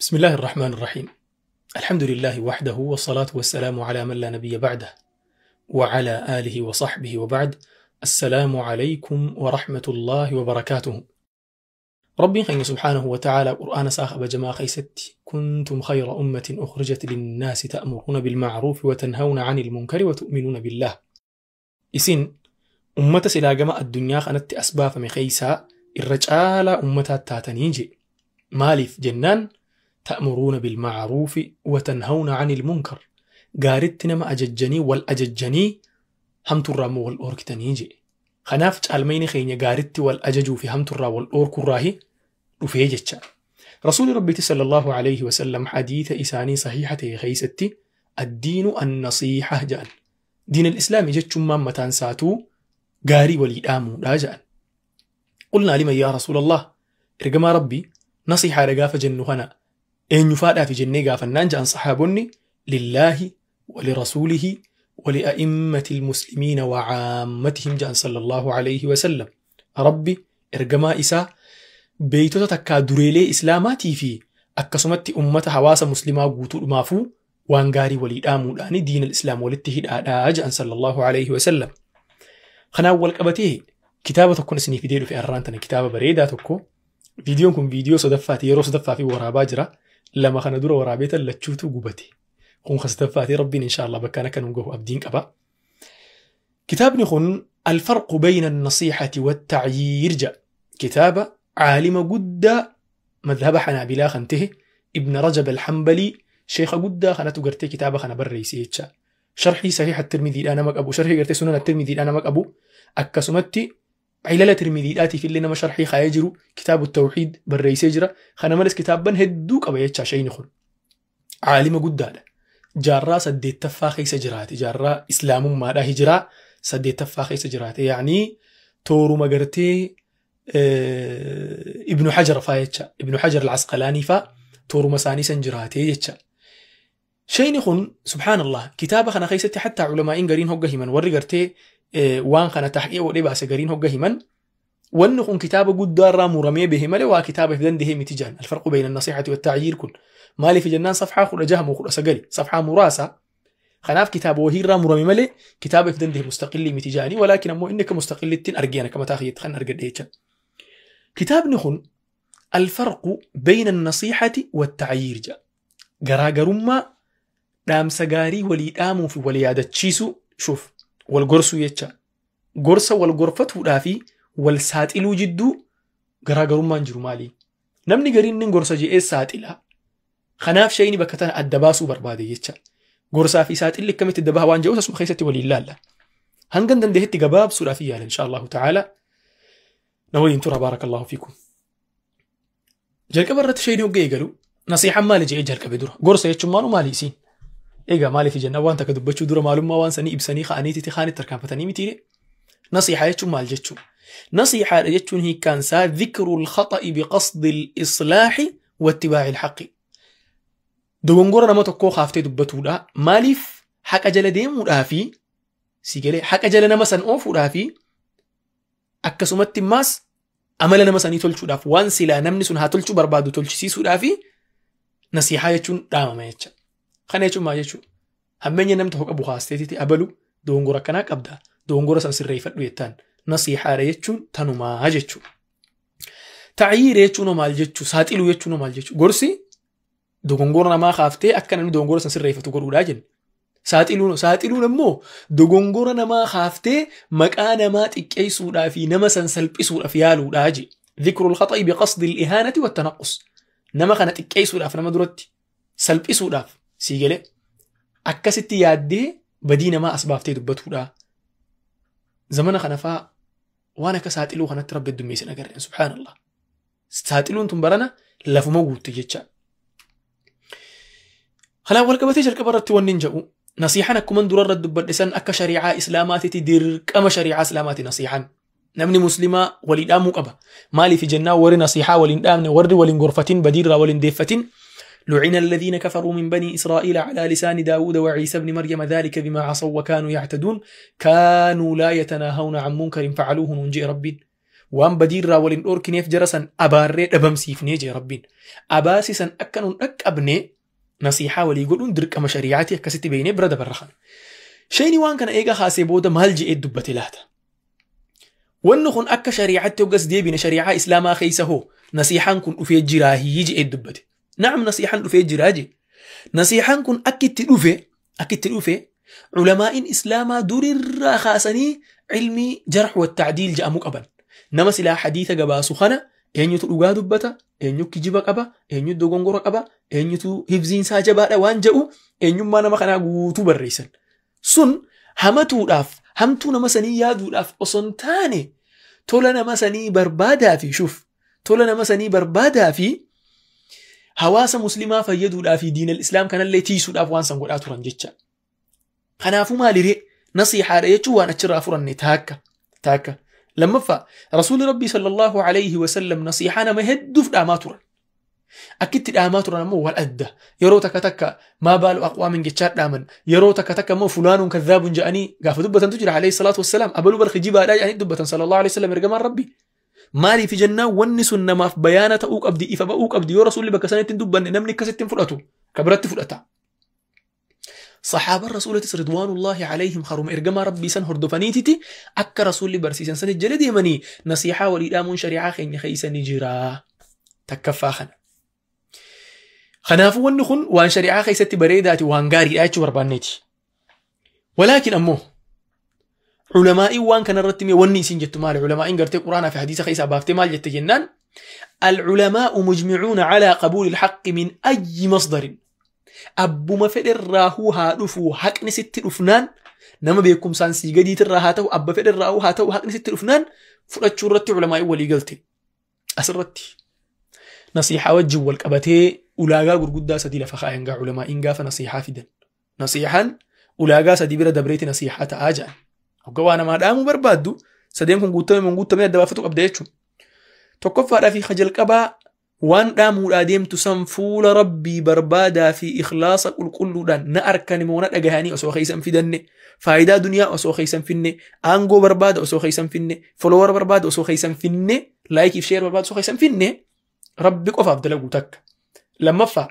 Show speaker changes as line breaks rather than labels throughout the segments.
بسم الله الرحمن الرحيم. الحمد لله وحده، والصلاة والسلام على من لا نبي بعده وعلى آله وصحبه وبعد. السلام عليكم ورحمة الله وبركاته. ربي خير سبحانه وتعالى قرآن ساخ بجما خيست: كنتم خير أمة أخرجت للناس تأمرون بالمعروف وتنهون عن المنكر وتؤمنون بالله. إسين أمة سلاجما الدنيا خنت أسباب مخيسا الرجال أمة تاتنيجي مالف جنان تأمرون بالمعروف وتنهون عن المنكر قارتنا ما أججني والأججني هم ترى والأورك تنيجي خناف المين خين قارت والأججو في هم ترى والأورك الراهي رفيجتشا. رسول ربي صلى الله عليه وسلم حديث إساني صحيحة خيستي: الدين النصيحة جان. دين الإسلام جتشم متان ساتو قاري ولي آمو لا جان. قلنا لمن يا رسول الله؟ إرجما ربي نصيحة رقافة جنوهنا إن يفادها في جنة قافنان جان صحابني: لله ولرسوله ولأئمة المسلمين وعامتهم جان صلى الله عليه وسلم. ربي إرجما إسا بيتوتا تكا دريلي إسلاماتي في أكسمت أمة حواس مسلمة قوتو مافو وانغاري ولي آمو دين الإسلام ولتهد آجان صلى الله عليه وسلم. خنا أول قبته كتابة تكون سني في ديرو في أرانتنا كتابة بريدة تكو فيديو كن فيديو صدفاتي يرو صدفة في وراباجرة لما خنا دور ورابيتا لتشوتو قبتي خون خصدفاتي ربي إن شاء الله بكانا كانوا أبدين أبا. كتاب نخون الفرق بين النصيحة والتعيير جاء كتابة عالم قد مذهب حنابلة خنته ابن رجب الحنبلي شيخ قد خنتو قرتي كتابة خنا بريسيتشا شرحي صحيح الترمذي أنا مك أبو شرحي قرتي سنن الترمذي أنا مك أبو أكسمتي علل الترمذي آتي في اللي نما شرحي خايجرو كتاب التوحيد بريسيجرا خنا ملس كتاب بن هدوك أبا يتشا شيء نخون عالم قد هذا جارة سديت تفاخي سجرات جارة إسلام ما لا هجرة سديت تفاخي سجرات يعني تورو مقرتي ابن حجر فايتشا ابن حجر العسقلاني فا تورو مساني سنجراتي يتشا شيء نخون سبحان الله كتابة خنا خيستي حتى علماء قرين هوجا هيمن وري قرتي وان خنا تحقيق ودي باس قرين هوجا هيمن ونخون كتابة قد دار مرمي بهم لوا كتابة في دنده متجان الفرق بين النصيحة والتعيير كن مالي في جنان صفحة خل جهم وخل سجلي صفحة مراسة خناف كتاب وهيرا مرمي ملي كتابة في دنده مستقل متجاني ولكن مو إنك مستقل تين أرجينا كما تاخي خن أرجد إيش كتاب نخون الفرق بين النصيحة والتعيير جا جراجرما دام سجاري ولي آمو في وليادة تشيسو شوف والقرصو يتشا قرصة والقرفة ودافي والساتئلو جدو جراجرما نجرو مالي نمني قرين نقرصة جي إيه ساتئلها خناف شيني بكتان الدباسو بربادي يتشا قرصة في ساتئل كم تدبها وان جوز اسمه خيستي ولي لا لا هنقندن دهتي جباب سلافية إن شاء الله تعالى نوين ترى بارك الله فيكم جلك برت شيني وجي قالوا نصيحة مالي جي جلك بدور قرصة يتشمانو مالي سين إيجا مالي في جنة وانت كدبتشو دور معلومة وان سني إبسني خانيتي تخاني تركان فتني متيري نصيحة يتشو مال جتشو نصيحة يتشو هي كان سا ذكر الخطأ بقصد الإصلاح واتباع الحق دوغنغورا نما tokko خافتي دبتودا ماليف حق أجل ديمودا في سيجلي حق أجل نما سن أوفودا في أكسمت ماس أمل نما سني تولشودا في وان سلا نمني سن هاتولشو بربادو تولشسيسودا في نصيحة يتشو داما ما يتشا خنا يتشو ما يتشو همين ينم تهوك أبو خاستي أبلو دوغنغورا كناك أبدا دوغنغورا سن سرّي فدو يتان نصيحة يتشو تنو ما يتشو تعيير يتشو نمال يتشو ساتيلو يتشو نمال يتشو غرسي dogongora namaa kaaftee akka namni dogongora san sirreeffatu godhuudhaa jenna. Saaxiluun ammoo dogongora namaa kaaftee maqaa namaa xiqqeessuudhaa fi nama san salphisuudhaaf yaaluudhaa je. Dhikrul khaxa'i biqasdi al-ihaanati wat-tanaqqus. Nama kana xiqqeessuudhaaf nama duratti salphisuudhaaf sii galee akkasitti yaaddee badii namaa as baaftee dubbatuudha. Zamana kana faa waan akka saaxiluu kanatti rabbi addummeessin agarreen subhaanallah. Saaxiluun tun barana lafuma guutte jecha. خلا والقبتي جلك برت ونين جو نصيحة كمان درر الدبدسن أك شريعة إسلاماتي تدير كما شريعة إسلاماتي نصيحة نمني مسلمة ولي آمو أبا مالي في جنة وري نصيحة ولي آمن وري ولي غرفتين بدير ولي ديفتين لعن الذين كفروا من بني إسرائيل على لسان داود وعيسى بن مريم ذلك بما عصوا وكانوا يعتدون كانوا لا يتناهون عن منكر فعلوه ننجي ربي Waan badiirraa waliin dhoorkineef jara san abaarree dhabamsiifnee jee Rabbiin. Abaasi san akka nun dhaqqabne nasiihaa walii godhuun dirqama shari'aati akkasitti beeynee bira dabarra kana. Shayni waan kana eega haasee booda maal je'ee dubbate laata? Wanni kun akka shari'aatti hoggas deebine shari'aa islaamaa keessa hoo nasiihaan kun dhufee jiraahii je'ee dubbate. Na'am, nasiihaan dhufee jiraa je. Nasiihaan kun akkitti dhufe culamaa'in islaamaa durirraa kaasanii cilmii jarh wa tacdiil je'amu qaban. Nama silaa hadiisa gabaasu kana eenyutu dhugaa dubbata, eenyu kijiba qaba, eenyu dogongora qaba, eenyutu hifziinsaa jabaadha waan je'u eenyummaa nama kanaa guutuu barreessan. Sun hamatuudhaaf, hamtuu nama sanii yaaduudhaaf osoo hin taane, tola nama sanii barbaadaa fi shuf tola nama sanii barbaadaa fi hawaasa muslimaa fayyaduudhaa fi diinal islaam kanallee tiisuudhaaf waan san godhaa turan jecha. Kanaafuu maaliree, nasiihaadha jechuun waan achirraa furanne taakka taakka. Lammaffaa, Rasuulli Rabbii sallallahu alayhi wasallam nasiihaa nama hedduuf dhaamaa turan. Akkitti dhaamaa turan ammoo wal adda. Yeroo takka takka "ما بال أقوام" jechaa dhaaman. Yeroo takka takka ammoo "فلان كذاب" jedhanii gaafa dubbatantu jira alayhi salaatu wassalaam. Abaluu bar kijibaadhaa jedhanii dubbatan sallallahu alayhi wasallam ergamaan Rabbii. Maaliif jennaan, wanni sun namaaf bayaana ta'uu qabdi, ifa ba'uu qabdi. Yoo Rasuulli bakka sanitti hin dubbanne, namni akkasitti hin fudhatu, ka biratti fudhata. Saxaaban Rasuulatis ridwaanullaahi alayhim haruma ergamaa Rabbii san hordofaniititi akka Rasuulli barsiisan sanit jala deemanii nasiixaa walii dhaamuun shari'aa keenya keessa ni jira. Takkaffaa kana. Kanaafuu wanni kun waan shari'aa keessatti bareedaati, waan gaariidha jechuu barbaanneeti. Walaakin ammoo culamaa'iin waan kanarratti mee wanni isin jettu maali? Culamaa'iin gartee Quraanaa fi hadiisa keessaa baaftee maal jette jennaan, العلماء مجمعون على قبول الحق من أي مصدر. Abbuma fedherraahuu haa dhufu, haqni sitti dhufnaan, nama beekumsaan sii gadiitirraa haa ta'u, abba fedherraahuu haa ta'u, haqni sitti dhufnaan fudhachuu irratti culamaa'iin walii galte. Asirratti nasiihaa wajjin wal qabatee ulaagaa gurguddaa sadii lafa kaayan gaa culamaa'iin gaafa nasiihaa fidan. Nasiihaan ulaagaa sadii bira dabreeti nasiihaa ta'aa jedhan. Hogga waa namaa dhaamuu barbaaddu, sadeen kun guutame moo guutame adda baafatu qabda jechuudha. Tokkoffaadhaa fi jalqabaa, waan dhaamuudhaa deemtu san fuula Rabbii barbaadaa fi ikhlaasa qulqulluudhaan, na arkan moo na dhagahanii osoo keessa hin fidanne, faayidaa duniyaa osoo keessa hin finne, aangoo barbaada osoo keessa hin finne, follower barbaada osoo keessa hin finne, like iif share barbaada osoo keessa hin finne, Rabbi qofaaf dalaguu takka. Lammaffaa,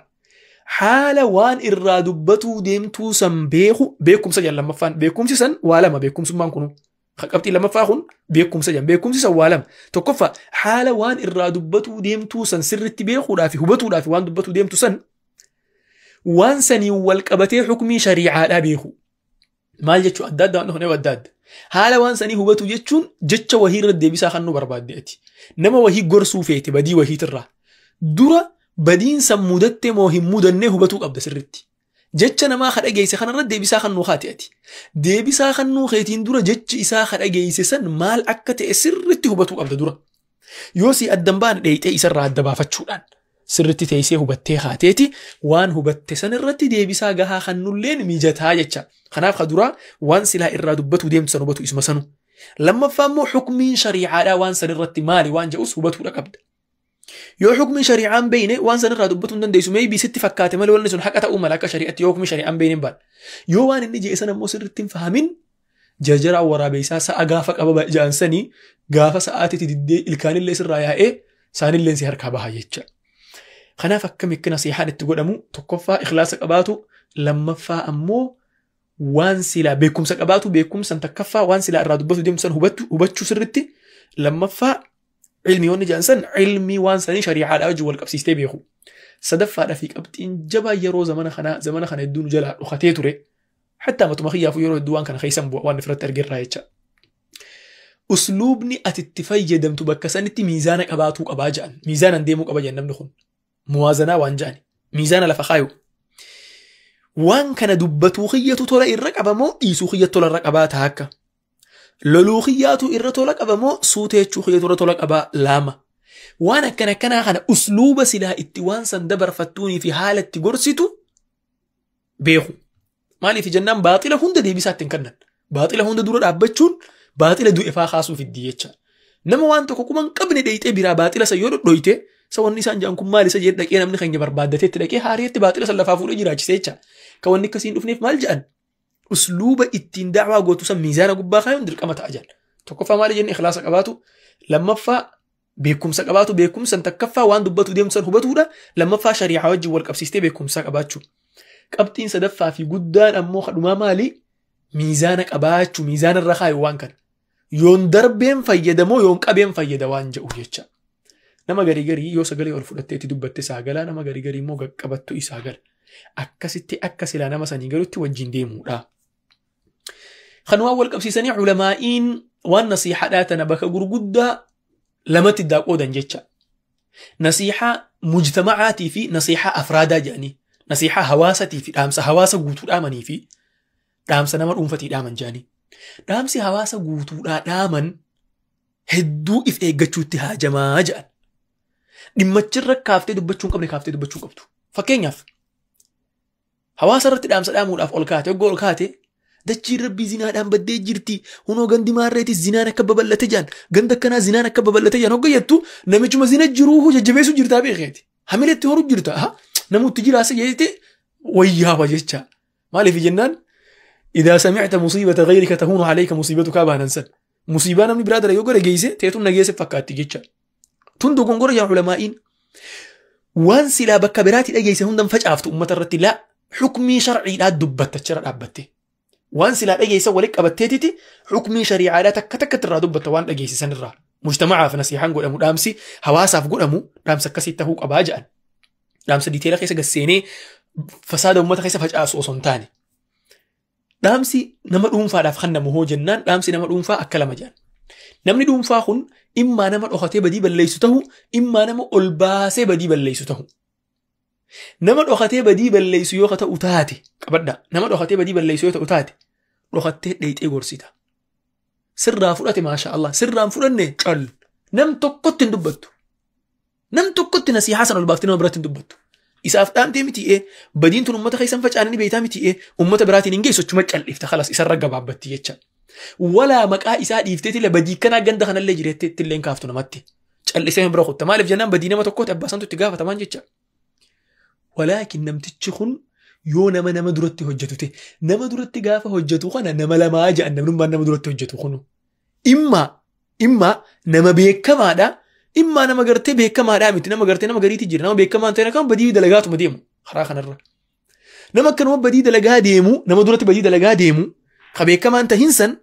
haala waan irraa dubbatuu deemtuu san beeku, beekumsa jedhan lammaffaan. Beekumsi san waa lama, beekumsummaan kunu. Qabxii lammaffaa kun beekumsa jedhan. Beekumsi san waa lama. Tokkoffaa, haala waan irraa dubbatuu deemtuu san sirritti beekuudhaa fi hubatuudhaa fi waan dubbatuu deemtu san waan saniin wal qabatee xukmii shariicaadhaa beeku. Maal jechuu? Adda adda waan dhufne adda adda. Haala waan sanii hubatu jechuun jecha wahii irra deebisaa kan nu barbaadde ati. Nama wahii gorsuu feete badii wahiitirraa. Dura badiin san mudatte moo hin mudannee hubatuu qabda sirritti. Jecha namaa ka dhageesse kanarra deebisaa kan nuu haati ati. Deebisaa kan nuu keetiin dura jechi isaa ka dhageesse san maal akka ta'e sirritti hubatuu qabda dura. Yoo si addan baane, dheeyxee isarraa adda baafachuudhaan sirritti teessee hubattee haateeti waan hubatte san irratti deebisaa gahaa kan nulleen mijataa jecha. Kanaaf ka duraa waan silaa irraa dubbatuu deemtu san hubatu isuma sanu. Lammaffaa immoo xukmiin shariicaadhaa waan san irratti maali waan jedhus hubatuudha qabda. Yoo xukmii shariicaan beeyne, waan san irraa dubbatuu hin dandeessu. Maybe sitti fakkaate malee wanni sun haqa ta'uu mala akka shari'atti yoo xukmii shariicaan beeyne hin baane. Yoo waan inni jedhe san ammoo sirritti hin fahamin, jarjaraan waraabeessaa sa'a gaafa qaba ja'ansanii gaafa sa'aatitti diddee ilkaanillee sirraa yaa'ee saanillee si harkaa baha jecha. Kanaaf akkamitti nasiihaan itti godhamu? Tokkoffaa ikhlaasa qabaatu, lammaffaa ammoo waan silaa beekumsa qabaatu, beekumsan takkaffaa waan silaa irraa dubbatu deemtu san hubachuu sirritti, lammaffaa ilmii wanni jedhan san ilmii waan sanii shariicaadhaa wajjin wal qabsiistee beeku. Sadaffaadhaa fi qabxiin jabaa yeroo zamana kanaa zamana kana hedduu nu jalaa dhokatee ture. Hattaa matuma kiyyaafuu yeroo hedduu waan kana keessan bu'a waan ofirratti argirraa jecha. Usluubni ati itti fayyadamtu bakka sanitti miizaana qabaatuu qabaa jedhan. Miizaanan deemuu qaba jedhan namni kun. Muwaazanaa waan jedhan. Miizaana lafa kaayu. Waan kana dubbatuu kiyyatu tola irra qabamoo dhiisuu kiyyatu tola irra qabaa taakka? Loluu kiyyaatu irra tola qabamoo suuteechuu kiyyatu irra tola qabaa laama? Waan akkana akkanaa kana usluuba silaa itti waan san dabarfattuunii fi haala itti gorsitu beeku. Maaliif jennaan, baaxila hunda deebisaa ittiin kennan. Baaxila hunda dura dhaabbachuun baaxila du'e faa kaasuu fiddi jecha. Nama waan tokko quban qabne dheeyxee biraa baaxila san yoo dhodhoyte, sa wanni isaan jedhan kun maal isa jedhe dhaqee namni keenya barbaaddatee itti dhaqee haariitti baaxila san lafaa fuudhee jiraachise jecha. Ka wanni akkasii hin dhufneef maal jedhan? Usluuba ittiin da'waa gootu san miizaana gubbaa kaayuun dirqama ta'a jedhan. Tokkoffaa maali jenne? Ikhlaasa qabaatu. Lammaffaa beekumsa qabaatu. Beekumsan takkaffaa waan dubbatu deemsan hubatuudha. Lammaffaa shari'aa wajjin wal qabsiistee beekumsa qabaachuu. Qabxiin sadaffaa fi guddaan ammoo kadhumaa maali? Miizaana qabaachuu. Miizaana irra kaayu waan kana. Yoon darbeen fayyadamoo yoon qabeen fayyada waan jedhu jecha. Nama garii garii yoo sagalee ol fudhattee itti dubbatte isaa gala, nama garii garii immoo qaqqabattu isaa gala. Akkasitti akka silaa nama sanii galutti wajjin deemuudha. Kan waan wal qabsiisanii ulamaa'iin waan nasiihaadhaa tana bakka gurguddaa lamatti iddaa qoodan jecha. Nasiihaa mujtama'aatii fi nasiihaa afraadaa jedhanii. Nasiihaa hawaasatii fi dhaamsa hawaasa guutuu dhaamanii fi dhaamsa nama dhuunfatii dhaaman jedhanii. Dhaamsi hawaasa guutuudhaa dhaaman hedduu if eeggachuutti haajamaa jedhan. Dhimmachirra kaaftee dubbachuu hin qabne kaaftee dubbachuu qabdu. Fakkeenyaaf hawaasa irratti dhaamsa dhaamuudhaaf ol kaate, hoggoo ol kaate dachiin rabbii zinaadhaan baddee jirti, hunoo gandi maarreetis zinaan akka babal'ate jedhan, ganda akkanaa zinaan akka babal'ate jedhan hogga jettu namichuma zina jiruu jajjabeessuu jirtaa beekeeti. Hamiletti horuu jirta. Namutti jiraasa jettee wayyaawa jecha. Maaliif jennaan إذا سمعت مصيبة غيرك تهون عليك مصيبتك بانن سن. مصيبة namni biraa dala yoo gara geesse teetuun nageesse fakkaatti jecha. Tun dogongora yaa ulamaa'iin. Waan silaa bakka biraatti dhageesse hundan facaaftu uummata irratti laa xukmii sharciidhaa dubbatta achirra dhaabbatte. Waan silaa dhageesse walitti qabatteetiti xukmii shariicaadhaa takka takkatti irraa dubbatta waan dhageesse sanirraa. Mujtamacaaf nasiihaan godhamu dhaamsi hawaasaaf godhamu dhaamsa akkasii tahuu qabaa jedhan. Dhaamsa detail keessa gasseenee fasaada uummata keessa facaasu osoo hin taane. Dhaamsi nama dhuunfaadhaaf kennamu hoo jennaan dhaamsi nama dhuunfaa akka lama jedhan. Namni dhuunfaa kun immaa nama dhokatee badii balleessu tahu, immaa nama ol baasee badii balleessu tahu. Nama dhokatee badii balleessu yoo ta'u taate qabadha. Nama dhokatee badii balleessu yoo ta'u taate dhokattee dheeyxee gorsita. Sirraa fudhate maasha Allah, sirraan fudhanne cal. Nam tokkotti hin dubbattu. Nam tokkotti nasiihaa sana ol baaftee nama biratti hin dubbattu. Isaaf dhaamtee miti'ee badiin tun uummata keessan facaananii beektaa miti'ee uummata biraatiin hin geessu achuma cal'ifta khalas isarra gabaabbatti jecha. Walaa maqaa isaa dhiifteetillee badii kanaa ganda kanallee jireettee ittillee kaaftu namatti. Cal'isee bira kutta. Maaliif jennaan badii nama tokkooti abbaa santu itti gaafatamaan jecha. Walaakin namtichi kun yoo nama nama duratti hojjetu ta'e nama duratti gaafa hojjetu kana nama lamaa jedhan namnummaan nama duratti hojjetu kunu. Imma nama beekamaadha. Imma nama gartee beekamaadhaa miti, nama gartee nama gariitti jira, nama beekamaan ta'e kan badii dalagaatuma deemu karaa kanarra. Nama akkanuma badii dalagaa deemu, nama duratti badii dalagaa deemu ka beekamaan tahin san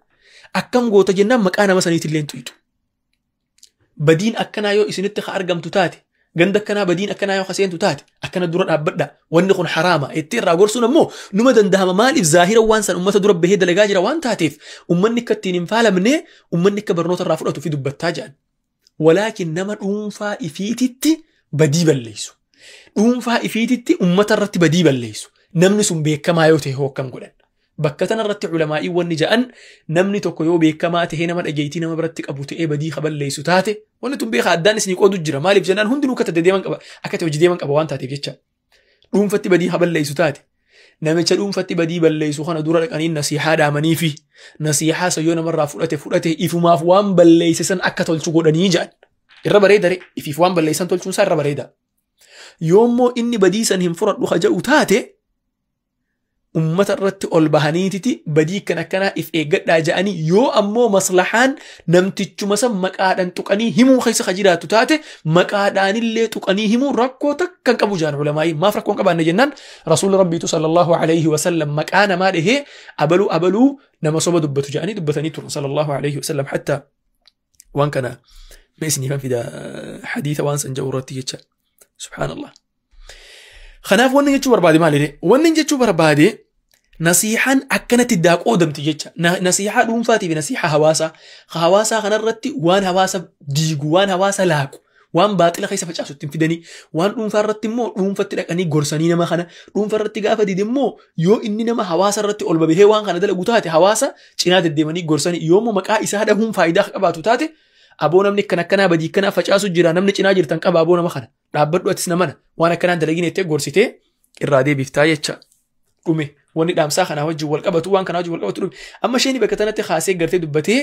akkam goota jennaan maqaa nama saniitillee hin tuqxu. Badiin akkanaa yoo isinitti ka argamtu taate, ganda akkanaa badiin akkanaa yoo kaseentu taate akkana dura dhaabbadha, wanni kun haraama itti irraa gorsuun ammoo numa dandahama. Maaliif zaahira waan san ummata dura bahee dalagaa jira waan taateef ummanni akka ittiin hin faalamne, ummanni akka barnoota irraa fudhatu fi dubbattaa jedhan. Walaakin nama dhuunfaa ifiititti badii balleessu, dhuunfaa ifiititti ummata irratti badii balleessu, namni sun beekamaa yoo ta'e hoo akkam godhan? Bakka tanarratti ulamaa'ii wanni ja'an namni tokko yoo beekamaa ta'ee nama dhageettii nama biratti qabu ta'ee badii balleessu taate wanni tun beekaa addaan isinii qoodu jira. Maaliif jennaan hundinuu akka ta'e deeman qaba, akka ta'e hojii deeman qaba waan taateef jecha. Dhuunfatti badii balleessu taate namicha dhuunfatti badii balleessu kana dura dhaqanii nasiihaa dhaamanii fi nasiihaa san yoo namarraa fudhate fudhate ifumaaf waan balleesse san akka tolchu godhanii ja'an. Irra bareeda ifiif waan balleessan tolchuun isaa irra bareeda. Yoommoo inni badii san hin fudhadhu haja'u taate ummata irratti ol bahaniititi badii kan akkanaa if eeggadhaa ja'anii, yoo ammoo maslahaan namtichuma san maqaadhaan tuqanii himuu keessa ka jiraattu taate maqaadhaanillee tuqanii himuu rakkoo takka hin qabu jaan ulamaa'ii. Maaf rakkoo hin qabaanne jennaan rasuulli rabbiitu sallallahu alayhi wa sallam maqaa namaa dhahee abaluu abaluu nama soba dubbatu ja'anii dubbatanii turan sallallahu alayhi wa sallam. Hatta waan kana mee isiniifan fida hadiisa waan san ja'u irratti jecha. Subhaanallah. Kanaaf wanni jechuu barbaade maali? Wanni jechuu barbaade nasiihaan akkanatti daa qoodamti jecha. Nasiihaa dhuunfaatii fi nasiihaa hawaasaa. Hawaasaa kanarratti waan hawaasa diigu, waan hawaasa laaqu, waan baaxila keessa facaasu ittiin fidanii, waan dhuunfaa irratti immoo dhuunfatti dhaqanii gorsanii nama kana, dhuunfaa irratti gaafa dide immoo yoo inni nama hawaasa irratti ol babahee waan kana dalagu taate hawaasa cinaa deddeemanii gorsanii, yoo immoo maqaa isaa dhahuun faayidaa qabaatu taate aboo namni kan akkanaa badii akkanaa facaasu jira, namni cinaa jirtan qaba aboo nama kana dhaabbadhu atis namana waan akkanaan dalagin jettee gorsitee irraa deebiftaa jecha. Dhume wanni dhaamsaa kanaa wajjin wal qabatu, waan kanaa wajjin wal qabatu dhume. Amma isheen bakka tanatti kaasee gartee dubbatee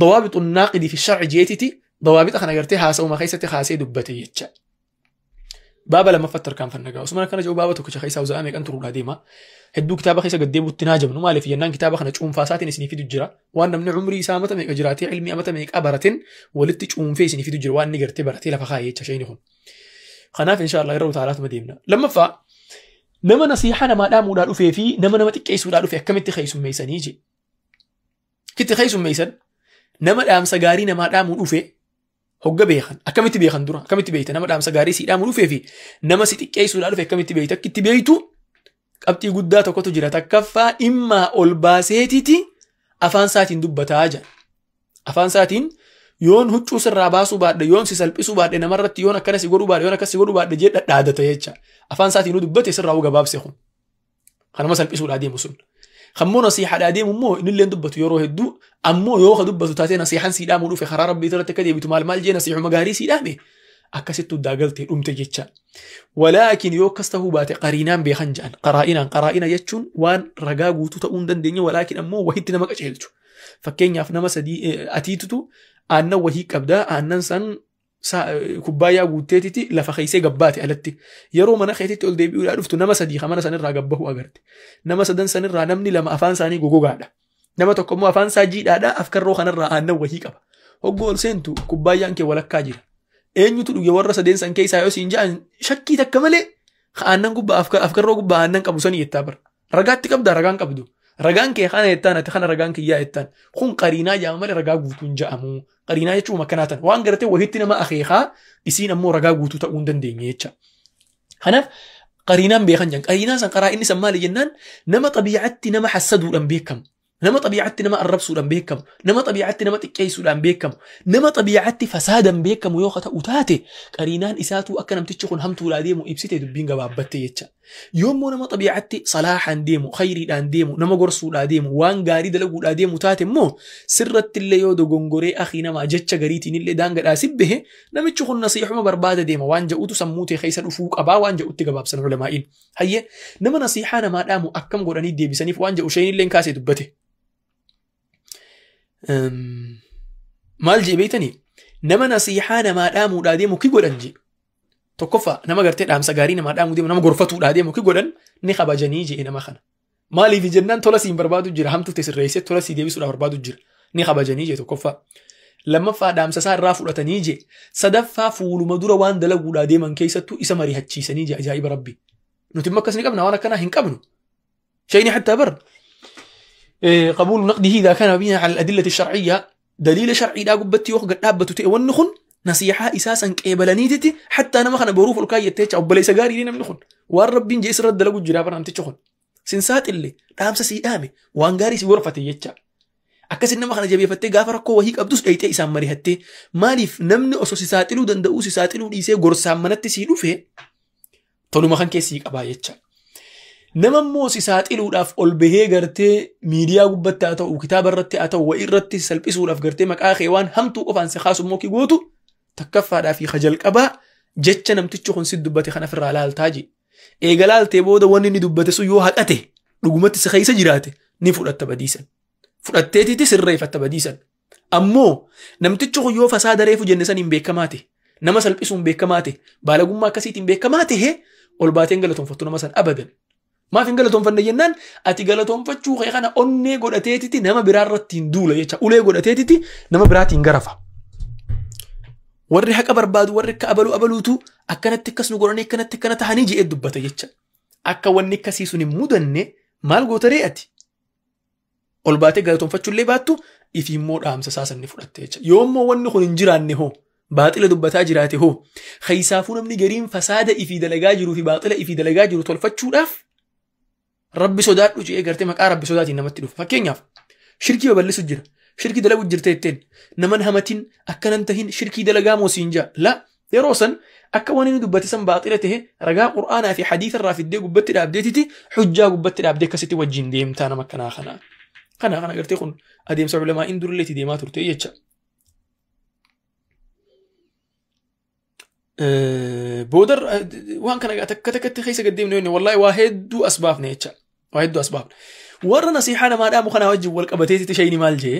dawaabitu naaqidii fi sharci jeetiti dawaabixa kana gartee haasa'uma keessatti kaasee dubbate jecha. Baaba lammaffatti tarkaanfanna gaa. Osuma akkana jedhu baaba tokkicha keessaa uza'aa meeqan turuudhaa deema. Hedduu kitaaba keessa gad deebuutti naa jabnu maaliif jennaan kitaaba kana cuunfaa isaatiin isinii fidu jira. Waan namni umrii isaa amata meeqa jiraatee ilmii amata meeqa barateen walitti cuunfee isinii fidu jira waan inni gartee baratee lafa kaayee jecha shayni kun. Kanaaf inshaallah irra utaalaatuma deemna. Lammaffaa nama nasiihaa namaa dhaamuudhaa dhufee fi nama nama xiqqeessuudhaa dhufe akkamitti keessummeessanii je. Kitti keessummeessan nama dhaamsa gaarii namaa dhaamuu dhufe hogga beekan akkamitti beekan dura akkamitti beekta nama dhaamsa gaarii si dhaamuu dhufee fi nama si xiqqeessuudhaa dhufe akkamitti beekta akkitti beektu qabxii guddaa tokkotu jira takkaffaa dhimmaa ol baaseetiti afaan isaatiin dubbataa jira. Afaan isaatiin yoon huccuu sirraa baasuu baadhe yoon si salphisuu baadhe namarratti yoon akkana si godhuu baadhe yoon akkas si godhuu baadhe jee dhadhaadata jecha. Afaan isaatiin dubbate sirraa gabaabse kun. Kanama salphisuudhaa deemu sun. Kammoo nasiihaadhaa deemu immoo innillee dubbatu yeroo hedduu ammoo yoo ka dubbatu taatee nasiihaan sii dhaamuu dhufe karaa rabbii irratti akka deebitu maal maal jee nasiihuma gaarii sii dhaame akkasitti uddaa galtee dhumte jecha. Walaakin yoo akkas ta'uu baate qariinaan beekan jedhan qaraa'inaan qaraa'ina jechuun waan ragaa guutuu ta'uu hin dandeenye walaakin ammoo wahitti nama qajeelchu. Fakkeenyaaf nama sadii atiitutu aannan wahii qabdaa aannan san kubbaayyaa guutteetiti lafa keeysee gabbaate alatti yeroo mana keetitti ol deebi'uudhaa dhuftu nama sadii mana sanirraa gabbahu agarte nama sadan sanirraa namni lama afaan isaanii gogogaadha nama tokko immoo afaan isaa jiidhaadha afkarroo kanarraa aannan wahii qaba hoggoo ol seentu kubbaayyaan kee walakkaa jira eenyutu dhuge warra sadeen san keessaa yoo siin ja'an shakkii takka malee aannan gubbaa afkarroo gubbaa aannan qabu sanii jettaa bara ragaatti qabdaa ragaan qabdu ragaan kee kana jettaan ati kana ragaan kiyyaa jettaan kun qariinaa jedhama malee ragaa guutuun jedhamu qariinaa jechuun akkanaa tan waan gartee wahitti nama akeekaa isiin ammoo ragaa guutuu ta'uu hin dandeenye jecha. Kanaaf qariinaan beekan jedhan qariinaan san qaraa inni san maali jennaan nama xabiicatti nama hassaduudhaan beekamu nama xabiicatti nama arrabsuudhaan beekamu nama xabiicatti nama xiqqeessuudhaan beekamu nama xabiicatti fasaadan beekamu yoo ta'u taate qariinaan isaatuu akka namtichi kun hamtuudhaa deemu ibsite dubbiin gabaabbatte jecha. Yoommoo nama xabiicatti salaahaan deemu khayriidhaan deemu nama gorsuudhaa deemu waan gaarii dalaguudhaa deemu taate immoo sirratti illee yoo dogongoree akii namaa jecha gariitiin illee daangadhaa sibbehe namichi kun nasiixuma barbaada deema waan ja'utu sammuu ta'e keessa dhufuu qabaa waan ja'utti gabaabsan ulamaa'iin. Hayyee nama nasiixaa namaa dhaamu akkam godhanii deebisaniif waan ja'u isheen illee kaasee dubbate. Maal jee beektanii nama nasiixaa namaa dhaamuudhaa deemu ki godhan jee. Tokkoffaa nama gartee dhaamsa gaarii namaa dhaamuu deemu nama gorfatuudhaa deemu ki godhan ni kabajanii jee nama kana. Maaliif jennaan tola siin barbaadu jira hamtuu ta'e sirreessee tola sii deebisuudhaaf barbaadu jira ni kabajanii jee tokkoffaa. Lammaffaa dhaamsa isaa irraa fudhatanii jee sadaffaa fuuluma dura waan dalaguudhaa deeman keessattuu isa mari'achiisanii jee ajaa'iba rabbi. Nuti immoo akkas ni qabna waan akkanaa hin qabnu. Shayni hattaa bar. قبول نقده إذا كان مبنيا على الأدلة الشرعية دليل شرعي لا قبتي يوخ قد أبتو تأونخن نصيحة إساسا كيبلانيتي حتى أنا ما خنا بروف الكاية تيتش أو بليس غاري لنا منخن والرب بين جيس رد لقو جرابنا عم تتشخن سنسات اللي رامسة سيامي وانغاري سيغرفتي يتشا أكاس إنما خنا جبيه فتي غافر كو وهيك أبدوس أيتي إسام مريهتي ماليف نمني أسو سيساتلو دندؤو سيساتلو ديسي غرسام منتي سيدو في طولو ما خن كيسيك أبا يتشا nama immoo si saaxiluudhaaf ol bahee gartee miidiyaa gubbatti haa ta'u kitaaba irratti haa ta'u wa'ii irratti salphisuudhaaf gartee maqaa kee waan hamtuu qofaan si kaasu immoo ki gootu takkaffaadhaa fi jalqabaa jecha namtichi kun si dubbate kana ofirraa laaltaa jee. Eega laaltee booda wanni inni dubbate sun yoo haqate dhugumatti si keessa jiraate ni fudhatta badiisan. Fudhatteetitti sirreeffatta badiisan. Ammoo namtichi kun yoo fasaada reefu jenne saniin beekamaa ta'e nama salphisuun beekamaa ta'e baalagummaa akkasiitiin beekamaa ta'e ol baateen galatoonfattu nama san abadan. Maaf hin galatoonfanne jennaan ati galatoonfachuu kee kana onnee godhateetiti nama biraarratti hin duula jecha ulee godhateetiti nama biraatiin garafa. Warri haqa barbaadu warri akka abaluu abaluutu akkanatti akkas nu godhanii akkanatti akkana tahanii je'ee dubbata jecha. Akka wanni akkasii sun hin mudanne maal goota ree ati? Ol baatee galatoonfachuullee baattu ifi immoo dhaamsa isaa san ni fudhatte jecha. Yoommoo wanni kun hin jiraanne hoo baaxila dubbataa jiraate hoo keessaafuu namni gariin fasaada ifii dalagaa jiruu fi baaxila ifii dalagaa jiru tolfachuudhaaf Rabbi sodaadhu jedhee gartee maqaa rabbi sodaatiin namatti dhufa. Fakkeenyaaf shirkii babal'isu jira. Shirkii dalagu jirta jetteen naman hamatiin akkanan tahin shirkii dalagaa moo siin jaa. La yeroo san akka waan inni dubbate san baaxila tahe ragaa qur'aanaa fi hadiisa irraa fiddee gubbatti dhaabdeetiti hujjaa gubbatti dhaabdee akkasitti wajjin deemtaa nama akkanaa kana. Kana kana gartee kun adeemsa ulamaa'iin durillee itti deemaa turte jecha. Booda waan kana takka takkatti keessa gad deemne wallaahi waa hedduu asbaafne jecha. Waa hedduu asbaafne. Warra nasiihaa namaa dhaamu kanaa wajjin wal qabateetitti shayni maal jee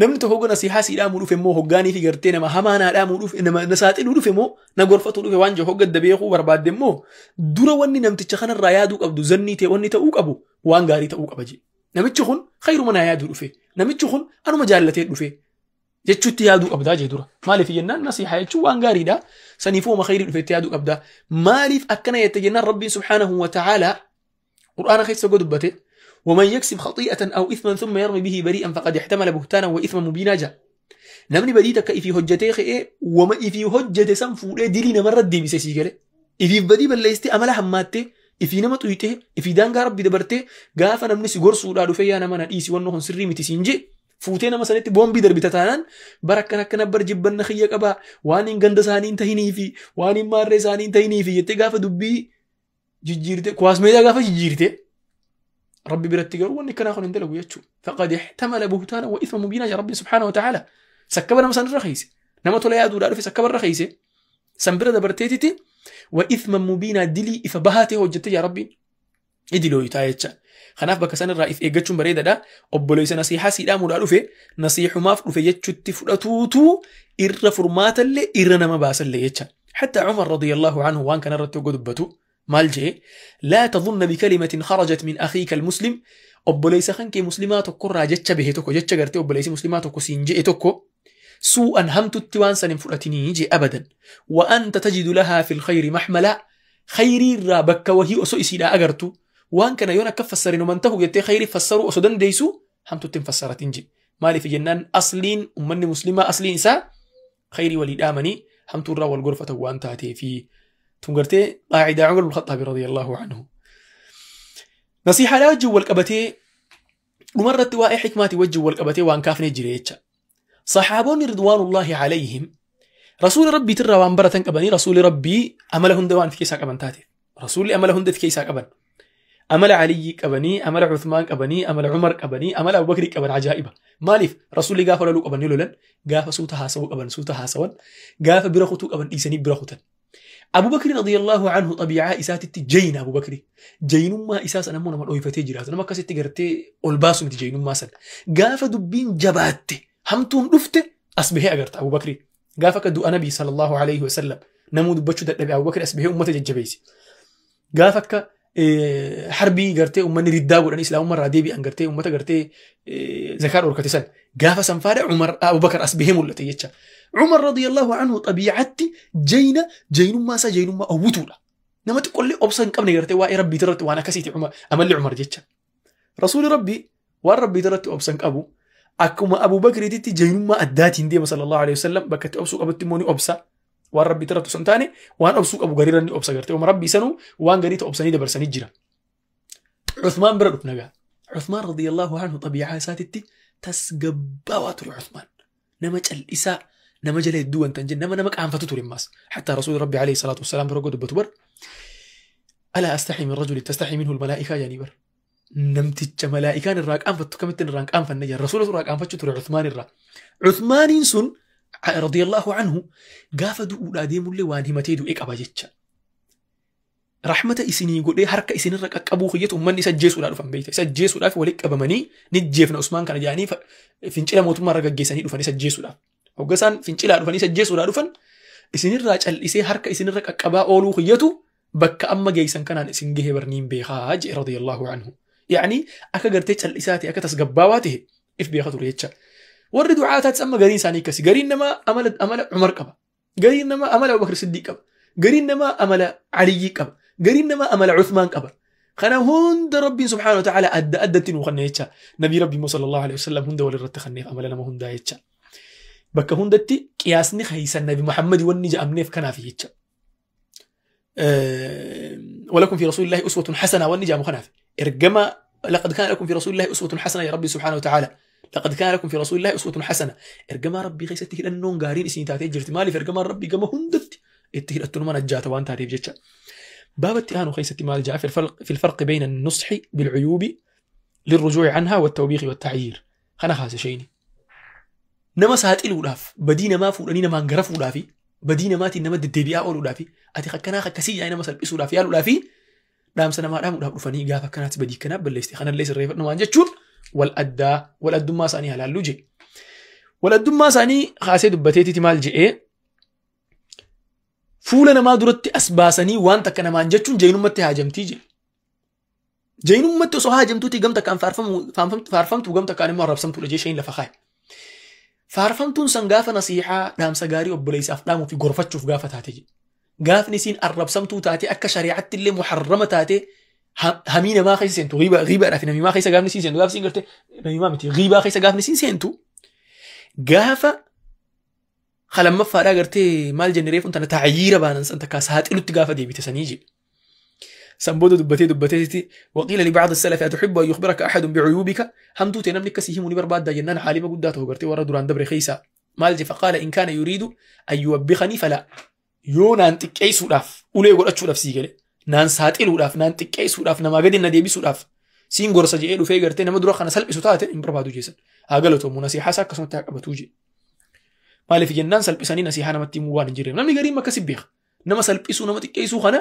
Namni tokko hogga nasiihaa sii dhaamuu dhufe immoo hoggaanii fi gartee nama hamaa naa dhaamuu dhufe nama na saaxiluu dhufe immoo na gorfatuu dhufe waan jiru hogga adda beekuu barbaadde immoo dura wanni namticha kanarraa yaaduu qabdu zannii ta'e wanni ta'uu qabu waan gaarii ta'uu qaba jedhe. Namichi kun khayruma naa yaaduu dhufe. Namichi kun anuma jaallatee dhufe. Jechuutti yaaduu qabdaa jee dura. Maaliif jennaan nasiihaa jechuun waan gaariidha. Saniifuu uma khayrii dhufetti yaaduu qabdaa. Maaliif akkana jette jennaan Rabbiin subhaanahu wa ta'aalaa Qur'aana keessa dubbate ومن يكسب خطيئة أو إثما ثم يرمي به بريئا فقد احتمل بهتانا وإثما مبينا جاء. نمني بديتك إفي هجتي خئ وما إفي هجة سم فوري دلينا مرة دي بسيسي قال إفي بدي بلستي أملا هماتي إفي نمت ويته إفي دانغا ربي دبرتي قافا نمني سيغور سورا دفيا نمنا إيسي ونهن سري متسينجي فوتينا مثلا بومبي دربتتانان بركنا كنبر جبن خيك أبا وانين غندسانين تهيني في وانين مارسانين تهيني في يتقافا دبي جيجيرتي كواس ميدا قافا جيجيرتي ربي برتي قالوا واني كان اخو ندلو يتشو فقد احتمل بهتانا واثما مبينا يا ربي سبحانه وتعالى. سكبنا مثلا الرخيص نما تولا يادو لا في سكب الرخيص سنبره دبرتيتي واثما مبينا دلي افبهاته وجدت يا ربي ادلو يتايتشا خناف بكسان الرئيف ايجتشون بريده دا اوبليس نصيحه سيدا مودا دفه نصيحه ما دفه يتشتي فدتوتو إر فرمات اللي إر نما باس اللي يتشا. حتى عمر رضي الله عنه وان كان رتو قدبته مالجي لا تظن بكلمة خرجت من أخيك المسلم أبوليس خنك مسلمات كرة جتش به توكو جتش قرتي أبوليس مسلمات كسينجي توكو سوءا همت التوان سنفرتني يجي أبدا وأنت تجد لها في الخير محملا خيري رابك وهي أسوء سيدا أجرتو وأن كان يونا كفسرين ومن تهو جتي خيري فسروا أسودن ديسو همت التنفسرتين جي مالي في جنان أصلين أمني مسلمة أصلين إسا خيري وليد آمني همت الرا والغرفة وأنت هاتي في تنقرتي قاعدة عمر بن الخطاب رضي الله عنه. نصيحة لا وجه والقبتي ومرت وائي حكماتي وجه والقبتي وان كافني جريتشا. صحابون رضوان الله عليهم رسول ربي ترى وان برتن قبني رسول ربي أملهن دوان في كيسا قبن تاتي رسول أملهن في كيسا قبن أمل علي قبني أمل عثمان قبني أمل عمر قبني أمل أبو بكر قبن عجائبة مالف رسول قافل لو قبن لولن قاف سوتها سو قبن سوتها سون قاف برخوتو قبن إيساني برخوتن. أبو بكر رضي الله عنه طبيعة إسات جين أبو بكر جين ما إساس أنا مونا مدوي فتجرات أنا ما كسيت تجرتي ألباسو مت جين ما سن قاف دبين جبات همتون رفت أصبح أجرت أبو بكر قاف كدو النبي صلى الله عليه وسلم نمود بتشو دب أبو بكر أصبح أمته جبيسي قافك حربي قرتي أمني رداء وراني إسلام مرة ديبي أنقرتي أمته قرتي زكاة وركتسن قاف سنفارع عمر أبو بكر أصبح ملتي يتشا. عمر رضي الله عنه طبيعتي جينا جين ما سا جين ما أوتولا نما تقول لي أبصن كم نقرتي واي ربي ترت وأنا كسيتي عمر أمل عمر جتشا رسول ربي والربي ترت أبصن أبو أكما أبو بكر تيتي جين ما أداتي دي صلى الله عليه وسلم بكت أبسو أبو تيموني أبصا والربي ترت سنتاني وأنا أبسو أبو غريرني أبصا قرتي عمر ربي سنو وأنا غريت أبصني دبرسني جرا. عثمان برد نجا عثمان رضي الله عنه طبيعة ساتتي تسقبوات عثمان نما الإساء نما جل الدون تنجن نما نمك عن فتوتر الناس حتى رسول ربي عليه الصلاة والسلام برقد بتبر ألا أستحي من رجل تستحي منه الملائكة يعني بر نمتج ملائكة الراك أنف كمتن الراك أنف النجار رسول الراك أنف تر عثمان الراك عثمان سن رضي الله عنه قافدوا أولادهم اللي وانهم تيدو إك أباجتش رحمة إسني يقول إيه حركة إسني الراك أبو خيته من يسجس ولا رفع بيته يسجس ولا في ولك أبمني نجيفنا عثمان كان يعني فينشلا موت مرة جيساني رفع يسجس ولا وقسان فينشلا رفع يسجس ولا رفع إسني الراك الإسي حركة إسني الراك أبا أولو خيته بك أما جيسان كان إسن جه برنيم بخاج رضي الله عنه يعني أكا قرتيش الإساتي أكا تسقباواته إف بيخطر يتشا ورد دعاتات أما قرين ساني كسي قرين نما أمل عمر كبا قرين نما أمل أبو بكر الصديق كبا قرين نما أمل علي كبا قرين نما أمل عثمان كبا خنا هند ربي سبحانه وتعالى أدى أدى وخنا يتشا نبي ربي صلى الله عليه وسلم هند ولرت خنيف أمل نما هند يتشا بك هندتي قياسني خيس النبي محمد ونجا أمنيف كنا في يتشا ولكم في رسول الله أسوة حسنة والنجا مخناف إرجما لقد كان لكم في رسول الله أسوة حسنة يا ربي سبحانه وتعالى لقد كان لكم في رسول الله أسوة حسنة إرجما ربي خيستي لأنهم قارين إسني تاتي جرت مالي في إرجما ربي جما هندت اتهل التنمان الجات وان تعريف جتشا باب التهان خيستي مال جاء في الفرق بين النصح بالعيوب للرجوع عنها والتوبيخ والتعيير خنا خاص شيني نما سهات الولاف بدينا ما فولاني ما انقرف ولافي بدينا ماتي نما الدبيا أول ولافي أتي خكنا خكسي يعني مثلا بيسو ولافي يا ولافي دام سنة ما دام ولا فني قافة كانت بدي كنا بل استخنا ليس الريف نما جتشون والأدى والأدى ما سانيها للوجي Waladdummaa isaanii kaasee dubbateetiti maal je'ee fuula namaa duratti as baasanii waan takka namaan jechuun jaynummatti haajamtii jedhe. Jaynummatti osoo haajamtuuti gam takkaan faarfamtu gam takkaan immoo arrabsamtuudha jee shayni lafa kaa'e. Faarfamtuun san gaafa nasiihaa dhaamsa gaarii obboleessaaf dhaamuu fi gorfachuuf gaafa taate jedhe. Gaafni isiin arrabsamtuu taate akka shari'aatti illee muharrama taate hamii namaa keessa seentu ghiibaadhaa fi namimaa keessa gaafni isiin seentu gaafni isiin gartee namimaa miti ghiibaa keessa gaafni isiin seentu gaafa lamaffaadhaa gartee maal jenne reefuun tana taayyiira baanan san takkaa saaxilutti gaafa deebite sanii jedhe. San booda dubbatee dubbateeti waqiila libacd salafi atuxibbu an yukhbiraka axadun bicuyuubika hamtuu ta'e namni akkasii himuu ni barbaaddaa jennaan xaalima guddaa ta'u gartee warra duraan dabre keessaa maal je faqaala in kaana yuriidu an yuwabbikanii falaa yoo naan xiqqeessuudhaaf ulee godhachuudhaaf sii gale naan saaxiluudhaaf naan xiqqeessuudhaaf namaa gadi na deebisuudhaaf siin gorsa je'ee dhufee gartee nama dura kana salphisu taate hin barbaadu jeessan haa galatoomu nasiihaa isaa akkasumatti haa qabatuu jee. Maaliif jennaan salphisanii nasiihaa namatti himuu waan hin jirreef namni gariin akkasi beeka nama salphisuu nama xiqqeessuu kana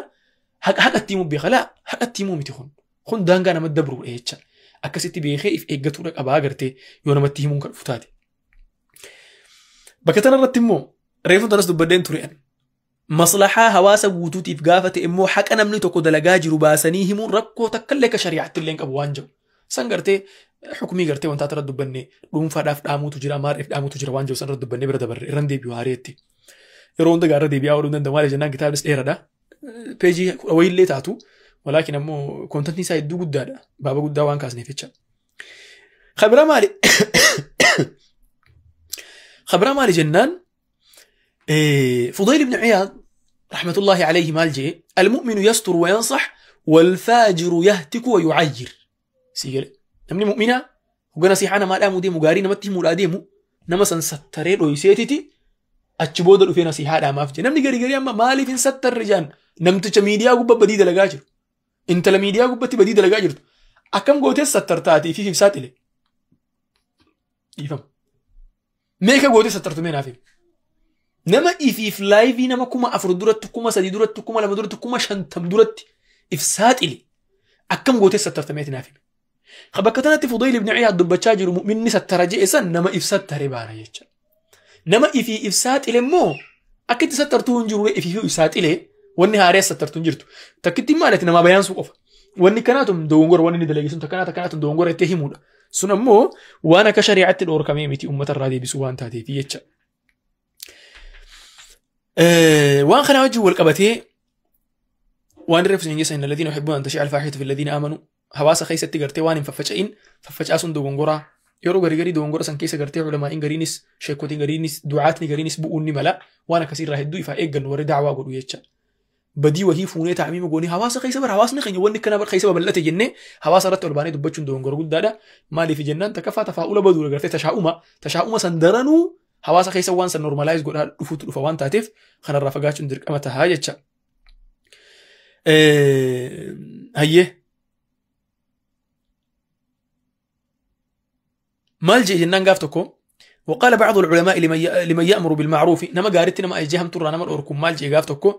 haqatti himuu beeka laa haqatti himuu miti kun daangaa nama dabruudha jecha akkasitti beekee if eeggatuudha qabaa gartee yoo namatti himuun kan dhufu taate. Bakka tanarratti immoo reefuun tanas dubbadheen ture an maslahaa hawaasa guutuutiif gaafa ta'e immoo haqa namni tokko dalagaa jiru baasanii himuun rakkoo takka illee akka shari'aatti illee hin qabu waan jiru. San gartee xukumii gartee wantaata irratti dubbanne dhuunfaadhaaf dhaamuutu jira maarreef dhaamuutu jira waan jiru san irratti dubbannee bira dabarre irran deebi'u haareetti. Yeroo hunda gaarra deebi'aa ooluu danda'u maaliif jennaan kitaabnis dheeraadha. Peejii wayiillee taatu walaakin ammoo koontantiin isaa hedduu guddaadha. Baaba guddaa waan kaasneef jecha. Khabira maali? Khabira maali jennaan Fudayl ibn Ciyaad rahmatullahi alayhi maal jee المؤمن يستر وينصح والفاجر يهتك ويعير. Sii namni mu'minaa hogga nasiihaa namaa dhaamuu deemu gaarii namatti himuudhaa deemu nama san sattaree dhoyseetiti achi booda dhufee nasiihaa dhaamaaf jee namni garii garii amma maaliif hin sattarre jaan namticha miidiyaa gubbaa badii dalagaa jiru intala miidiyaa gubbatti badii dalagaa jirtu akkam gootees sattartaatii fi saaxile dhiifama meeqa gootee sattartu mee naaf himi nama ifiif laayivii nama 4000 duratti 3000 duratti 2000 duratti 50,000 duratti if saaxile akkam gootee sattartameeti naaf himi. Bakka tanatti Fudayl ibn Ciyaad dubbachaa jiru mu'minni sattara je'e san nama if sattare baana jecha. Nama ifii if saaxile immoo akka itti sattartuu hin jiru ifii if saaxile wanni haaree sattartuu hin jirtu. Takkitti maalati namaa bayaansuu qofa. Wanni kanaatum dogongora wanni inni dalage sun takkanaa takkanaatum dogongora itti himuudha. Sun ammoo waan akka shari'aatti dhoorkamee miti uummata irraa deebisuu waan taateef jecha. Waan kanaa wajjin wal qabatee waan reefu isin geessan alladhiina yuhibbuuna an tashi'a al-faahishatu fi alladhiina aamanu hawaasa keessatti gartee waan hin faffaca'in faffacaasuun dogongoraa yeroo garii garii dogongora san keessa gartee culamaa'iin gariinis sheekotiin gariinis du'aatni gariinis bu'uun ni mala waan akkasiirraa hedduu ifaa eeggannu warri da'waa godhu jecha. Badii wahii fuunee ta'amiima goonee hawaasa keessa bara hawaasni keenya wanni kana bara keessa babal'ate jennee hawaasa irratti ol baanee dubbachuun dogongora guddaadha. Maaliif jennaan takkaffaa tafaa'ula baduudha gartee tashaa'uma san daranuu hawaasa keessa waan san normaalaayiz godhaa dhufuutu dhufa waan taateef kanarraa fagaachuun dirqama tahaa jecha. Hayyee. Maal jee jennaan gaaf tokko وقال بعض العلماء لمن يأمر بالمعروف نما قارتي نما أجيهم ترى نما الأوركم مال جي gaaf tokko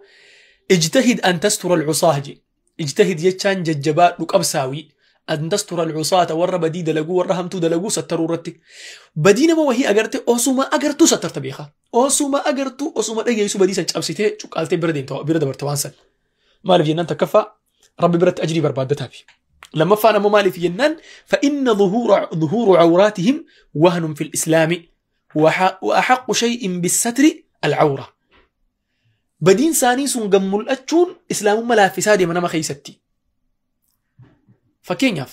اجتهد أن تستر العصاة جي اجتهد يتشان ججباء لك أبساوي أن تستر العصاة ور بدي دلقو ور همتو دلقو ستروا رتي بدينا ما وهي أجرتي أوسو ما أجرتو سترت بيخا أوسو ما أجرتو أوسو ما أجيسو بدي سنج أبسيتي شو قالتي بردين تو برد برتوانسن مالف جنان تكفى ربي برد أجري بربادتها في لما فانا مالي في جنان فإن ظهور عوراتهم وهن في الإسلام وأحق شيء بالستر العورة بدين ساني سون قمul achuun islaamummaa laaffisaa deema nama keessatti. Fakkeenyaaf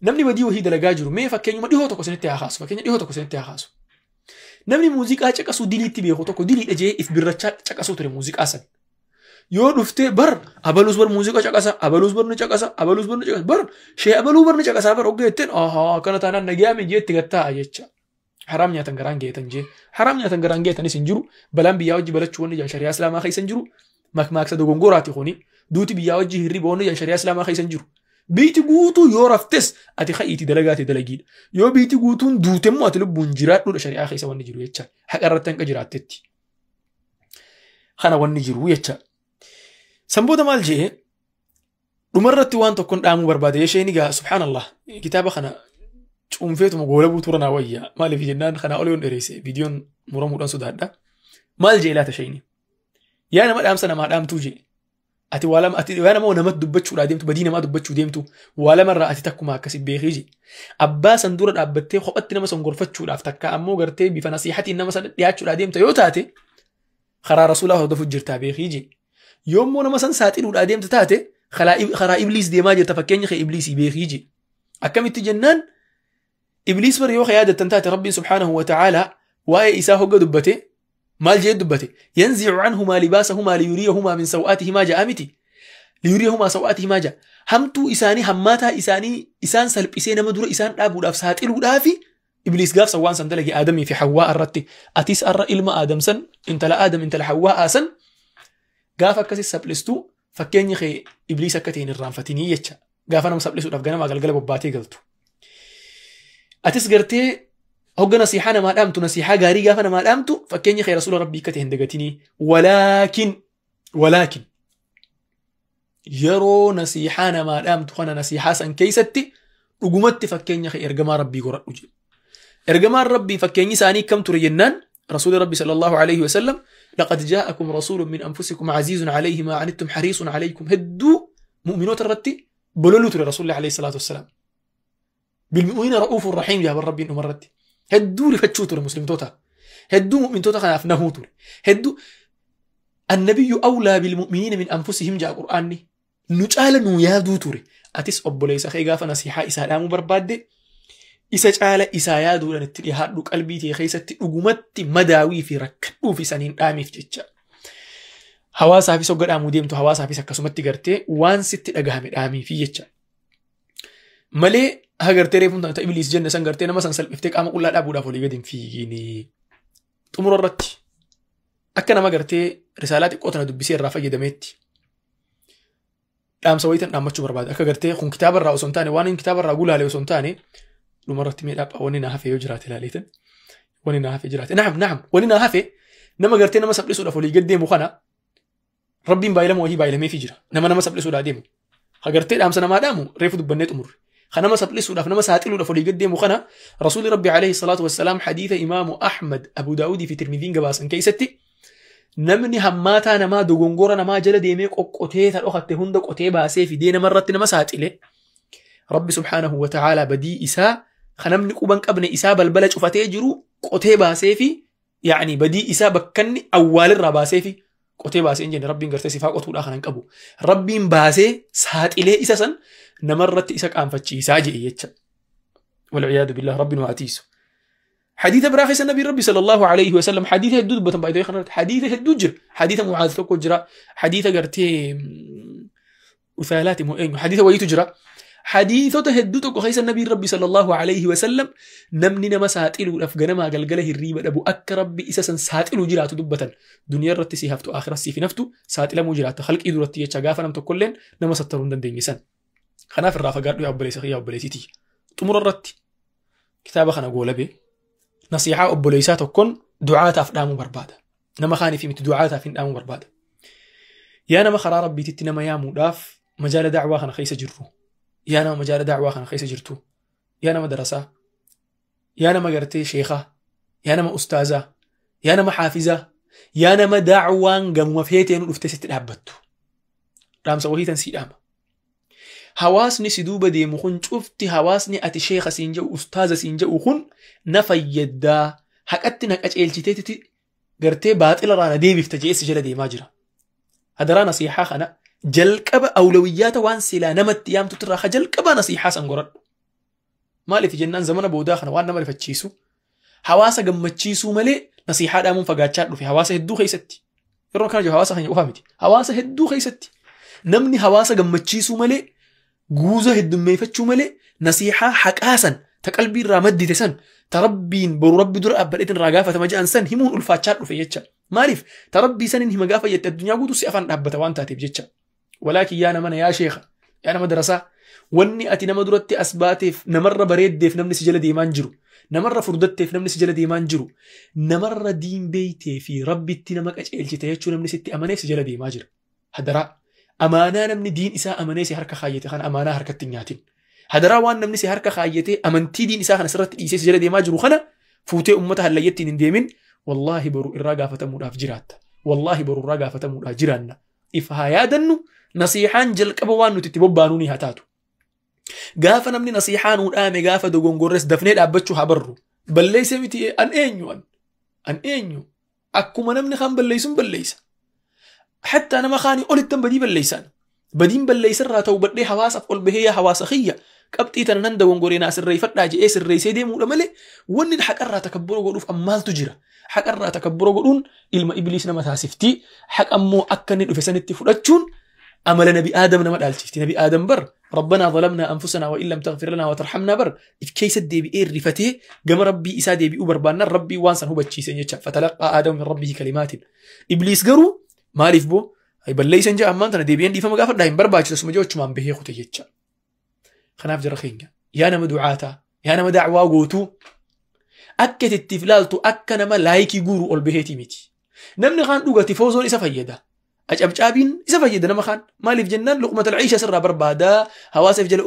namni badii wahii dalagaa jiru mee fakkeenyuma dhihoo tokko isinitti haa kaasu fakkeenya dhihoo tokko isinitti haa kaasu. Namni muuziqaa caqasuu diliitti beeku tokko diliidha jee if birrachaa caqasuu ture muuziqaa san. Yoo dhuftee bar abaluus bar muuziqaa caqasa abaluus bar ni caqasa abaluus bar ni caqasa bar shee abaluu bar ni caqasaa bar oggee jetteen ahaa akkana taanaan nagayaame jee itti gattaa'a jecha. Haram nyaatan garaan geetan jee haram nyaatan garaan geetanis hin jiru balaan biyyaa wajji balachuu wanni jaan shari'aa islaamaa keessa hin jiru makmaaksa dogongoraati kuni duuti biyyaa wajji hirriba wanni jaan shari'aa islaamaa keessa hin jiru. Biiti guutuu yoo raftes ati ka'iiti dalagaate dalagiidha. Yoo biiti guutuun duute immoo ati lubbuun jiraadhuudha shari'aa keessa wanni jiru jecha haqa irratti hanqa jiraattetti. Kana wanni jiru jecha. San booda maal jee dhumarratti waan tokkoon dhaamuu barbaade isheen egaa subhaanallah kitaaba kana Cuunfeetuma goolabuu tura naa wayya. Maaliif jennaan kanaa ol yoon dheeresse viidiyoon muramuudhaan sodaadha. Maal jee laata shayni? Yaa nama dhaamsa namaa dhaamtuu jee. Ati waa lama ati yaa nama namatti dubbachuudhaa deemtu, badii namaa dubbachuu deemtu, waa lamarraa ati takkuma akkasi beekii jee. Abbaa san dura dhaabbattee kophatti nama san gorfachuudhaaf takka ammoo gartee bifa nasiihatiin nama san dhiyaachuudhaa deemta yoo taate karaa rasuulaa hordofuu jirtaa beekii jee. Yoommoo nama san saaxiluudhaa deemta taate karaa ibliis deemaa jirta, fakkeenya kee ibliisii beekii jee. Akkamitti jennaan ibliis bar yoo yaadattan taate Rabbiin subhaanahu wa ta'aalaa waa'ee isaa hogga dubbate maal jee dubbate? Yanzicu canhumaa libaasahumaa liyuriyahumaa min saw'aatihimaa ja'a miti. Liyuriyahumaa saw'aatihimaa ja'a. Hamtuu isaanii, hammaataa isaanii isaan salphisee nama dura isaan dhaabuudhaaf saaxiluudhaafi ibliis gaafsa waan san dalage Aadamii fi Hawwaa irratti. Atis arra ilma Aadam san, intala Aadam, intala Hawwaa san gaafa akkasi salphistuu fakkeenyi kee ibliis akka ta'e hin irraanfatinii jecha. Gaafa nama salphisuudhaaf ganamaa galgala bobbaatee galtu. Atis gartee hogga nasiihaa namaa dhaamtu, nasiihaa gaarii gaafa namaa dhaamtu fakkeenya kee rasuula rabbii akka ta'e hin dagatinii. Walaakin yeroo nasiihaa namaa dhaamtu kana nasiihaa san keessatti dhugumatti fakkeenya kee ergamaa rabbii goradhu jedhe. Ergamaan rabbii fakkeenyi isaanii kam ture jennaan rasuuli rabbi sallallahu alaihi wasallam laqad jaa'akum rasuulun min anfusikum aziizun alayhi maa anittum hariisun alaykum, hedduu mu'minoota irratti bololuu ture rasuulli alayhi salaatu wassalaam. Bilmu'miniina ra'uufun rahiim jaaban rabbiin dhumarratti. Hedduu rifachuu ture muslimtoota. Hedduu mu'mintoota kanaaf nahuu ture. Hedduu annabiyyu awlaa bilmu'miniina min anfusihim jaa qur'aanni. Nu caala nuu yaaduu ture. Atis obboleessa kee gaafa nasiihaa isaa dhaamuu barbaadde isa caala isaa yaaduudhaan itti dhiyaadhu, qalbii tee keessatti dhugumatti madaawii fi rakkadhuuf isaniin dhaamiif jecha. Hawaasaafis hogga dhaamuu deemtu hawaasaafis akkasumatti gartee waan sitti dhagahame dhaamiifi jecha. Malee haa gartee reefuun tana ibliis jenne san gartee nama san salphiftee qaama qullaa dhaabuudhaaf olii gadi hin fiigini. Xumura irratti akka nama gartee risaalaa xiqqoo tana dubbisee irraa fayyadameetti dhaamsa wayitan dhaammachuu barbaada. Akka gartee kun kitaaba irraa osoo hin taane, waan inni kitaaba irraa gulaale osoo hin taane, dhuma irratti mee dhaaphaa wanni naa hafe yoo jiraate ilaaleetan. Wanni naa hafe jiraate. Naam, naam, wanni naa hafe nama gartee nama salphisuudhaaf olii gad deemu kana rabbiin baay'ilama wahii baay'ilameefii jira. Nama nama salphisuudhaa deemu. Ha gartee dhaamsa namaa dhaamu reefu dubbannee xumurre. Ha nama salphisuudhaaf, nama saaxiluudhaaf olii gad deemu kana rasuulli rabbi alayhi salaatu wassalaam hadiisa imaamu Ahmad, Abu Daawudii fi Tirmidhiin gabaasan keessatti namni hammaataa namaa, dogongora namaa jala deemee qoqqotee ta dhokatte hunda qotee baasee fidee namarratti nama saaxile rabbi subhaanahu wa ta'aalaa badii isaa ka namni quban qabne isaa balbala cufatee jiru qotee baasee fi yaani badii isaa bakkanni awwaalirraa baasee fi qotee baasee hin jenne. Rabbiin gartee sifaa qotuudhaa kanan qabu rabbiin baasee saaxilee isa san namarratti isa qaanfachiisaa jedhe jecha. Walciyaadu billah, rabbiin waa atiisu. حديث برا خيس النبي ربي صلى الله عليه وسلم حديث هدو دبتن بايدوي خنرت حديث هدو جر حديث معاذ tokko jira, حديث gartee usaalaati moo eenyu حديث wayitu jira. Hadiisota hedduu tokko keessa nabiin rabbi sallallahu alaihi wasallam namni nama saaxiluudhaaf ganamaa galgala hirriiba dhabu akka rabbi isa san saaxiluu jiraatu dubbatan. Duniyaa irratti si haftu, akhiras siif hin haftu, saaxilamuu jiraata khalqii duratti jecha, gaafa nam tokkolleen nama sattaruu hin dandeenye san. Kanaaf irraa fagaadhu yaa obboleessa yaa obboleessitii. Xumura irratti kitaaba kana goolabee nasiihaa obboleessaa tokkoon du'aataaf dhaamuu barbaada. Nama kaaniif miti, du'aataaf hin dhaamuu barbaada. Yaa nama karaa rabbiititti nama yaamuudhaaf majaala da'waa kana keessa jirru. Yaa nama majaala da'waa kana keessa jirtu. Yaa nama darasaa. Yaa nama gartee sheekaa. Yaa nama ustaazaa. Yaa nama haafizaa. Yaa nama da'waan gamuma feeteen dhuftee sitti dhaabbattu. Dhaamsa wahiitan sii dhaama. Hawaasni si duuba deemu kun cufti, hawaasni ati sheeka siin jedhu, ustaaza siin jedhu kun na fayyaddaa, haqatti na qaceelchiteetiti gartee baaxila irraa na deebifta jedhee si jala deemaa jira. Hadaraa nasiihaa kana jalqaba awlawiyyaata waan silaa namatti yaamtutti irraa ka jalqaba nasiihaa san goradhu. Maaliif jennaan zamana boodaa kana waan nama rifachiisu hawaasa gammachiisuu malee nasiihaa dhaamuun fagaachaa dhufe hawaasa hedduu keessatti. Yeroo kana jiru hawaasa keenya qofaa miti. Hawaasa hedduu keessatti namni hawaasa gammachiisuu malee, guuza heddummeeffachuu malee, nasiihaa haqaa san ta qalbii irraa maddite san ta rabbiin boru rabbi dura dhaabbadheetiin irraa gaafatama jedhan san himuun ulfaachaa dhufe jecha. Maaliif ta rabbii sanin hima gaafa jette addunyaa guutuu si afaan dhaabbata waan taateef jecha. Walaakin yaa nama yaa sheekha, yaa nama darasaa, wanni ati nama duratti as baateef namarra bareeddeef namni si jala deemaan jiru, namarra furdatteef namni si jala deemaan jiru, namarra diin beeytee fi rabbitti nama qaceelchite jechuu namni sitti amanee si jala deemaa jira. Hadaraa amaanaa namni diin isaa amanee si harka kaayyate kana amaanaa harkatti hin nyaatin. Hadaraa waan namni si harka kaayyatee amantii diin isaa kana sirratti dhiisee si jala deemaa jiru kana fuutee ummata hallayyattiin hin deemin. Wallaahi boru irraa gaafatamuudhaaf jiraatta. Wallaahi boru irraa gaafatamuudhaaf jiraanna. If haa yaadannu, nasiixaan jalqaba waan nuti itti bobbaanuu ni haa taatu. Gaafa namni nasiixaa nuu dhaame, gaafa dogongorres dafnee dhaabbachuu haa barru. Balleeyse miti, an eenyu an eenyu? Akkuma namni kaan balleeysun balleeysa. Hattaa nama kaanii olittan badii balleeysaan. Badiin balleeysarraa ta'u badhee hawaasaaf ol bahee, yaa hawaasa kiyya, qabxii tana nan dogongoree, naa sirreeffadhaa je'ee sirreessee deemuudha malee, wanni haqarraa takabbura godhuuf ammaaltu jira? Haqarraa takabbura godhuun ilma Ibliis nama taasifti. Haqa immoo akka inni dhufe sanitti fudhachuun amala Nabi Aadam nama dhaalchifti. Nabi Aadam bar ربنا ظلمنا أنفسنا وإن لم تغفر لنا وترحمنا, bar if keessa deebi'ee rifatee gama Rabbii isaa deebi'uu barbaannan Rabbii waan san hubachiisen jecha. فتلقى آدم من ربه كلمات. Ibliis garuu maaliif boo balleeysan jaa, ammaan tana deebi'een dhiifama gaafadhaa hin barbaachisu, suma jechumaan bahee kute jecha. Kanaaf jara keenya, yaa nama du'aataa, yaa nama da'waa gootuu, akka ittiif ilaaltu akka nama like guuru ol baheetii miti. Namni kaan dhugati foozoon isa fayyada. Acabcaabiin isa fayyada nama kaan. Maaliif jennaan, لقمة العيش sirraa barbaadaa hawaasaaf jala.